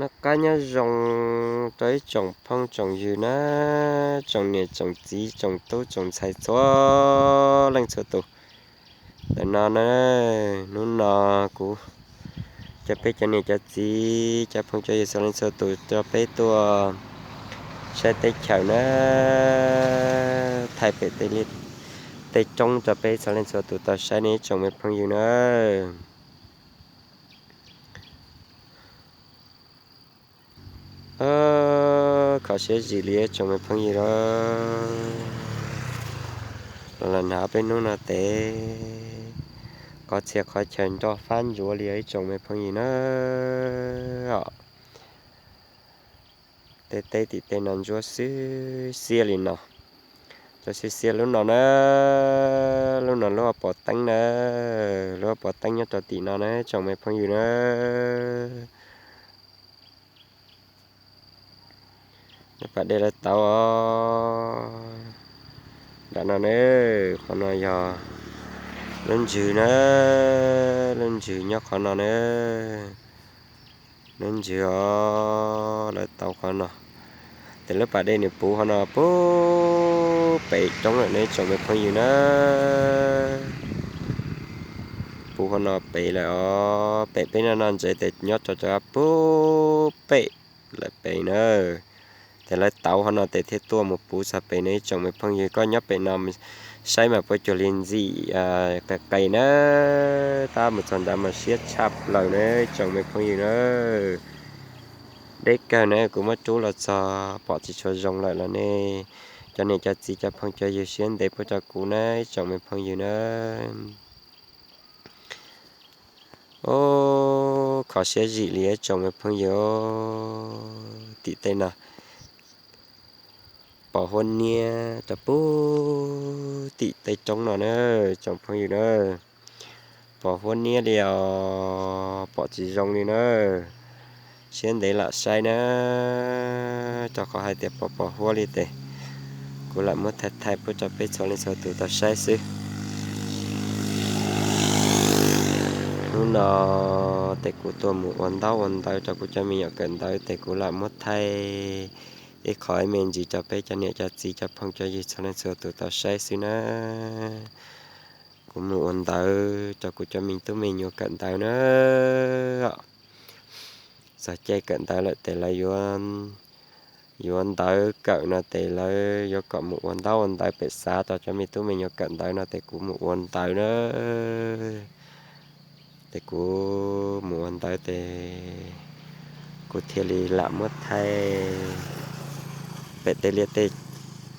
Noj qab nyob zoo rau ib tsoom phooj tsoom ywg na, tsoom niam tsoom txiv tsoom tub tsoom ntxhais txhua leej txhua tus. Ntawm no na, hnub no kuv coj peb cov niam cov txiv cov phooj cov ywg txhua leej txhua tus rau peb tuaj saib teb chaws na, thaij pem tej roob rau peb txhua leej txhua tus tau saib ne ib tsoom me phooj ywg na. Kho siab zim li ib tsoom me phooj ywg a, los los nag peb hnub no tes qhov txhia qhov chaw nroj fab ntsuav li ib tsoom me phooj ywg na. Tej teb tim tej no ntsuab xwb xiab li no, ntsuab xwb xiab lub no na, lub no lub pov teeb na, lub pov teeb nyob rau tim no na tsoom me phooj ywg na. Nyob pas dej lawv tauv os. Nram no na, qhov no yog lub ntsws na, lub ntsws nyob qhov no na, lub ntsws os, lawv tauv qhov no. Tes lub pas dej nws puv qhov no puag pem roob lawm ne tsoom me phooj ywg na. Puv qhov no pem lawm os, pem peb no no ntses tes nyob rau cov puag pem lawm pem na. Tes lawv tauv qhov no tes thiaj tuaj mus puv txog pem no ib tsoom me phooj ywg, koj nyob pem no saib mas puas cuag li ntxim qis qis na. Tab mus txog nrad mas siab tshaj plaws na ib tsoom me phooj ywg na. Deb kawg na, kuv muab rub los txog pom tsis tshua zoo lawm los nej cov niam cov txiv cov phooj cov ywg siab ntev pub rau kuv na ib tsoom me phooj ywg na. Kho siab zim li ib tsoom me phooj ywg, tim tej no pos huab niab rau puag tim tej roob no na tsoom phooj ywg na. Pos huab niab li os, pom tsis zoo li na. Siab ntev lam saib na, rau qhov hais tias pos pos huab li tes kuv lam muab thaij thaij pub rau peb txhua leej txhua tus tau saib xwb. Hnub no tes kuv tuaj mus ua ntaub ua ntawv rau kuv cov me nyuam kawm ntawv tes kuv lam muab thaij ib qho ib me ntsis rau peb cov niam cov txiv cov phooj cov ywg txhua leej txhua tus tau saib xwb na. Kuv mus ua ntawv rau kuv cov me tub me nyuam kawm ntawv na. Txog caij kawm ntawv lawm tes lawv yuav ntawv kawm no tes lawv yuav kom mus ua ntaub ua ntawv pem xav rau cov me tub me nyuam kawm ntawv no tes kuv mus ua ntawv na. Tes kuv mus ua ntawv tes kuv thiaj li lam muab thaij pem tej liaj tej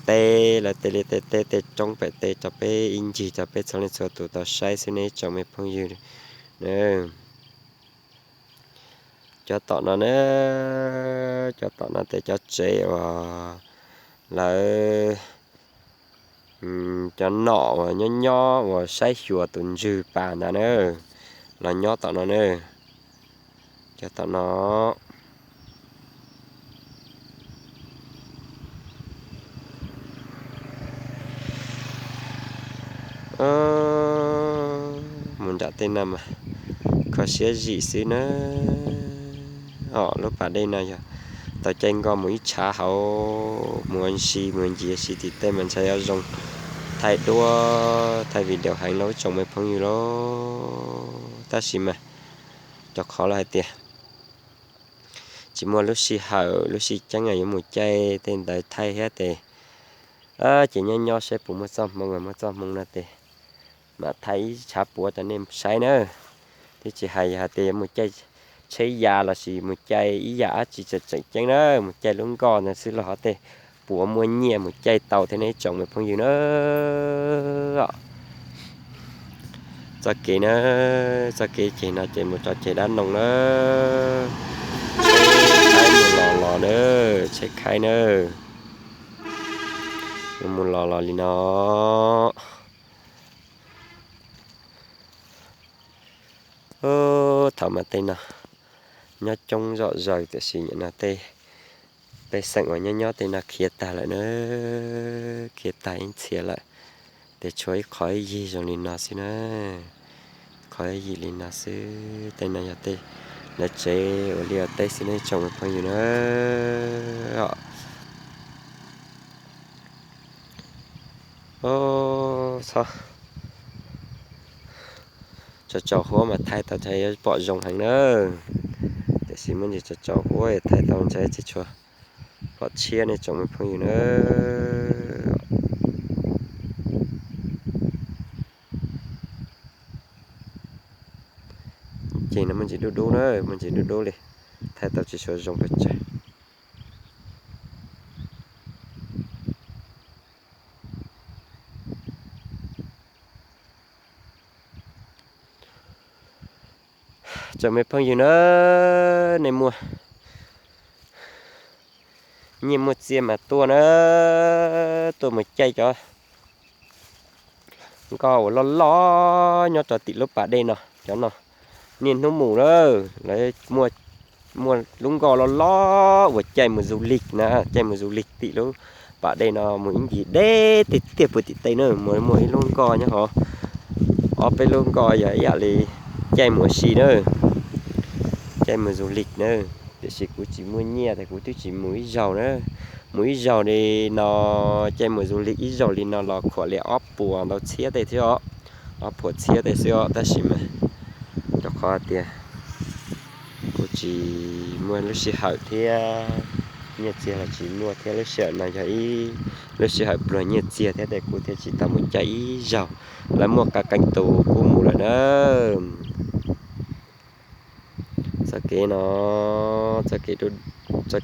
teb, lawv tej liaj tej teb tej roob pem tej rau peb ib ncig rau peb txhua leej txhua tus tau saib xwb ne tsoom me phooj ywg na. Cov tom no na, cov tom no tes cov tsev uas lawv, cov nom uas nyob nyob uas saib xyuas tus ntswg pas ntawd na, los nyob tom no na. Cov tom no mus nram tej no mas kho siab zim xwb na. Os, lub pas dej no yog tau caij nkoj mus ib tshav hauv, mus ua si mus ua nciav si tim tej mas ntshai yuav zoo thaij duab thaij video heev lauj tsoom me phooj ywg lauj. Tab sis mas rau qhov lawv hais tias tsis muaj lub sij hawm lub sij ceeb yuav mus caij tej ntawd thaij thiab tes ces nyob nyob saib puas muaj txoj hmoo, muaj txoj hmoo no tes mam thaij ib tshav puav rau nej saib na. Twb tsis hais yog hais tias yuav mus caij tsheb ya lossis mus caij ib yam dab tsi tseem tseem ceeb na, mus caij lub nkoj ntawd xwb los ho tej puav muaj nyiaj mus caij tau thiab ne tsoom me phooj ywg na. Txoj kev na, txoj kev ceg no ces mus rau ceg dab noog na. Tsheb khaib mus los los na, tsheb khaib na, mus mus los los li no. Thaum mas tej no nyob coob zom zaws tiam sis nim no tej pej xeem uas nyob nyob tej no khiav tag lawm na, khiav tag ib txhia lawm. Ces tshuav ib qho ib yig zoo li no xwb na, qho ib yig li no xwb. Tej no yog tej lawv tsev ua liaj ua teb xwb nawb tsoom me phooj ywg na. Txhob tso tso huab mas thaij tau ntshai yuav pom zoo heev na. Tiam sis muaj ntsis tso tso huab thaij tau ntshai tsis tshua pom tshiab ne tsoom me phooj ywg na. Ces no muaj ntsis dub dub na, muaj ntsis dub dub li, thaij tau tsis tshua zoo pes tsawg. Tsoom me phooj ywg na, nej muaj nyiaj muaj txiaj mas tuaj na, tuaj mus caij cov nkoj uas loj loj nyob rau tim lub pas dej no, cov no niaj hnub mus na, lawv muaj lub nkoj loj loj uas caij mus du lịch na, caij mus du lịch tim lub pas dej no mus ib ncig deb tiag tiag puag tim teb na, mus muaj ib lub nkoj nyob hov, ob peb lub nkoj yog ib yam li caij mus ua si na, caij mus du lịch na. Tiam sis kuv tsis muaj nyiaj ces kuv twb tsis mus ib zaug na, mus ib zaug li no, caij mus du lịch ib zaug li no los khuam li ob puas ntau txhiab tej thiab os, ob puas txhiab tej xwb os, tab sis mas rau qhov tias kuv tsis muaj lub sij hawm thiab, nyiaj txiag los tsis muaj thiab, lub sij hawm no yog ib lub sij hawm pluag nyiaj txiag thiab ces kuv thiaj tsis tau mus caij ib zaug, lawv muaj qee qee tus kuj mus lawm na. Txoj kev no, txoj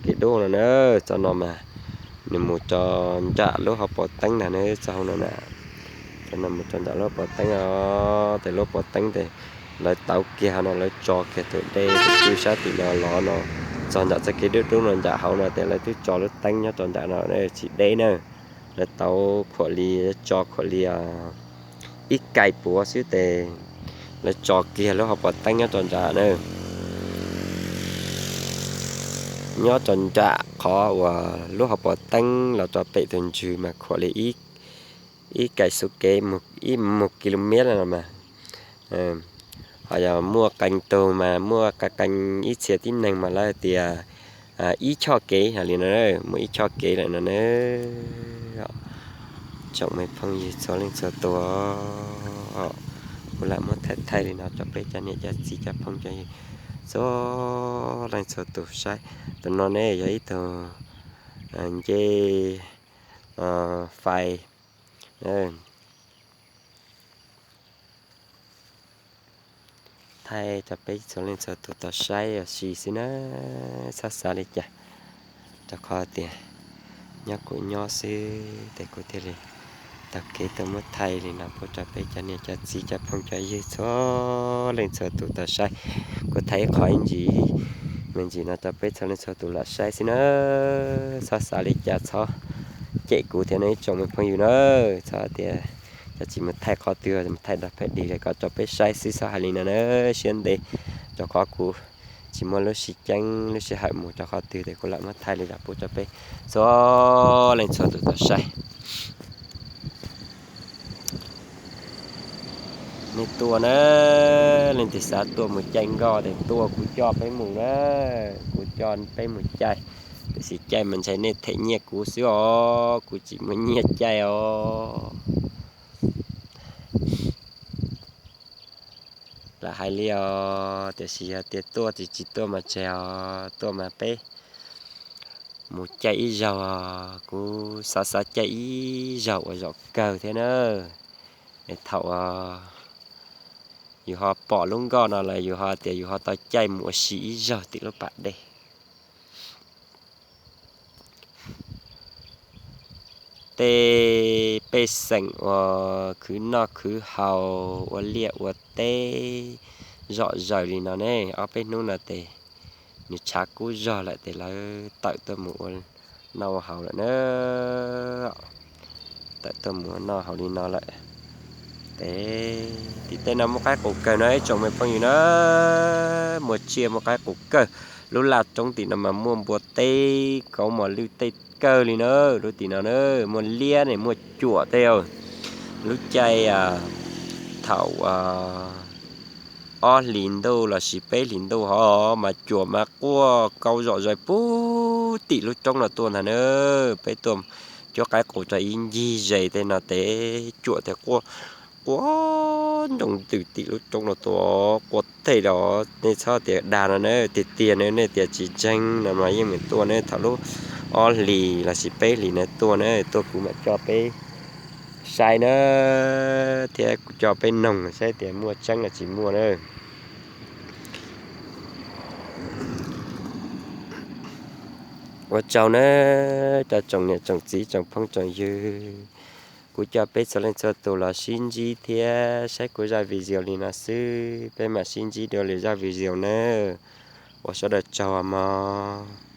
kev dub no na, txoj no mas nws mus tso nram lub hauv paus teeb ntag na, txoj hauv no na, txoj no mus tso nram lub hauv paus teeb os, ces lub hauv paus teeb ces lawv tauv kiag hauv no lawv tso kiag tus dej tus cwj sab tim no los no, txog nram txoj kev dub dub no nram hauv no ces lawv twb tso lub teeb nyob rau nram no tsis deb na, lawv tauv khuam li, tso khuam li ib kais puav xwb ces lawv tso kiag lub hauv paus teeb nyob rau nram na. Nyob rau nram qhov uas lub hauv paus teeb los rau pem tus ntsws mas khuam li ib kais xuv kev ib mus ki lu mev no mas. Ho yog muaj qee tug mas muaj qee qee ib txhia tib neeg mas lawv hais tias ib choj kev hais li no, muaj ib choj kev lawm no na. Tsoom me phooj ywg txhua leej txhua tus, kuv lam muab thaij thaij li no rau peb cov niam cov txiv cov phooj cov ywg txhua leej txhua tus saib. Tus no ne yog ib tug ncej fais, thaij rau peb txhua leej txhua tus tau saib ua si xwb na, txhob xav li cas. Rau qhov tias nyob kuv nyob xwb ces kuv thiaj li taug kev tuaj muab thaij li no pub rau peb cov niam cov txiv cov phooj cov ywg txhua leej txhua tus tau saib. Kuv thaij ib qho ib ntsis me ntsis no rau peb txhua leej txhua tus lam saib xwb na, txhob xav li cas, txhob cem kuv thiab no ib tsoom me phooj ywg na. Txhob tias cov tsis mus thaij qhov twg, mus thaij dag phem dig li ko rau peb saib xwb, txhob hais li no na, siab ntev. Rau qhov kuv tsis muaj lub sij ceeb lub sij hawm mus rau qhov twg ces kuv lam muab thaij li no pub rau peb txhua leej txhua tus tau saib. Nej tuaj na, leej twg xav tuaj mus caij nkoj ces tuaj kuv coj peb mus na, kuv coj peb mus caij. Tiam sis caij mas ntshai nej them nyiaj kuv xwb os, kuv tsis muaj nyiaj caij os. Lam hais li os, tiam sis yog tias tuaj tsis tsis tuaj mas tseg os, tuaj mas peb mus caij ib zaug, kuv xav xav caij ib zaug ua zaum kawg thiab na. Es thaum yus ho pom lub nkoj no lawm yus ho tias yus ho tau caij mus ua si ib zaug tim lub pas dej. Tej pej xeem uas khwv noj khwv haus ua liaj ua teb zom zaws li no ne, ob peb hnub no ces nws tshav kub zog lawm ces lawv tawm tuaj mus ua noj ua haus lawm na. Tawm tuaj mus ua noj haus li no lawm. Ces tim tej no muaj qaib qus kawg no ib tsoom me phooj ywg na, muaj tsiaj muaj qaib qus kawg. Lub laj roob tim no mas muaj npua teb kauv mos lwj tej kawg li na. Lub tim no na muaj liab ne muaj cuam tej. Lub caij thaum ob hlis ntuj lossis peb hlis ntuj hov mas cuam mas quaj kau zom zaws puag tim lub roob no tuaj ntag na. Peb tuaj cuab qaib qus rau ib ncig ze tej no ces cuam thiaj quaj, quaj nroo ntws tim lub roob no tuaj, quaj tej los nej txhob tias dag no na, tiag tiag na, nej tias tsis ntseeg no mas yeej meem tuaj na, thaum lub ob hlis lossis peb hlis na tuaj na, tuaj kuv mam coj peb saib na, thiab kuv coj peb noog saib tias muaj tseeb los tsis muaj na. Ua tsaug na cov tsoom niam tsoom txiv tsoom phooj tsoom ywg, kuv coj peb txhua leej txhua tus los sib ntsib thiab saib kuv zaj video li no xwb, peb mam sib ntsib dua lwm zaj video nawb. Ua sawv daws tsaug mog.